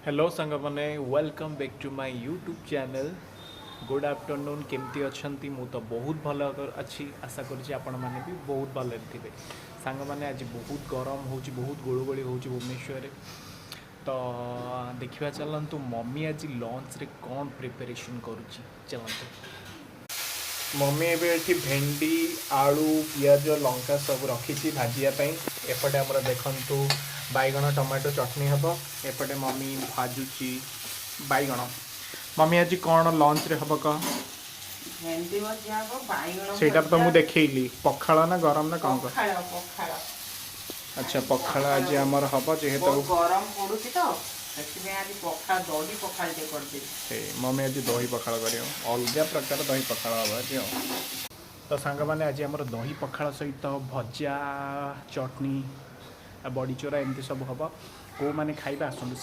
Hello ସାଙ୍ଗମାନେ, welcome back to my YouTube channel. Good afternoon. କେମିତି ଅଛନ୍ତି? ମୁଁ ତ ବହୁତ ଭଲ ଅଛି। ଆଶା କରୁଛି ଆପଣମାନେ ବି ବହୁତ ଭଲରେ ଥିବେ। ସାଙ୍ଗମାନେ, ଆଜି ବହୁତ ଗରମ ହେଉଛି, ବହୁତ ଗୁଳୁଗୁଳି ହେଉଛି ଭୁବନେଶ୍ୱରରେ। ତ ଦେଖିବା ଚାଲନ୍ତୁ, ମମି ଆଜି ଲଞ୍ଚରେ କ'ଣ ପ୍ରିପାରେସନ୍ କରୁଛି। ଚାଲନ୍ତୁ। ମମି ଏବେ ଏଠି ଭେଣ୍ଡି, ଆଳୁ, ପିଆଜ, ଲଙ୍କା ସବୁ ରଖିଛି ଭାଜିବା ପାଇଁ। ଏପଟେ ଆମର ଦେଖନ୍ତୁ, ବାଇଗଣ ଟମାଟୋ ଚଟଣି ହେବ। ଏପଟେ ମମି ଭାଜୁଛି ବାଇଗଣ। ମମି, ଆଜି କ'ଣ ଲଞ୍ଚରେ ହେବ କହ? ଭେଣ୍ଡି ଭଜା ହବ, ବାଇଗଣ ସେଇଟା ତ ମୁଁ ଭଜା। ଦେଖେଇଲି। ପଖାଳ ନା ଗରମ ନା କ'ଣ କହ? ପଖାଳ, ପଖାଳ। ଆଚ୍ଛା, ପଖାଳ ଆଜି ଆମର ହବ ଯେହେତୁ ବହୁତ ଗରମ ପଡୁଛି ତ, ସେଥିପାଇଁ ଆଜି ପଖାଳ, ଦହି ପଖାଳ ଟିକେ କରିଦେବି। ସେଇ ମମି ଆଜି ଦହି ପଖାଳ କରିବ। ଅଲଗା ପ୍ରକାର ଦହି ପଖାଳ ହବ ଆଜି। ଆଉ ତ ସାଙ୍ଗମାନେ, ଆଜି ଆମର ଦହି ପଖାଳ ସହିତ ଭଜା, ଚଟଣି, ବଡ଼ିଚୋରା ଏମିତି ସବୁ ହବ। କେଉଁମାନେ ଖାଇବେ, ଆସନ୍ତୁ।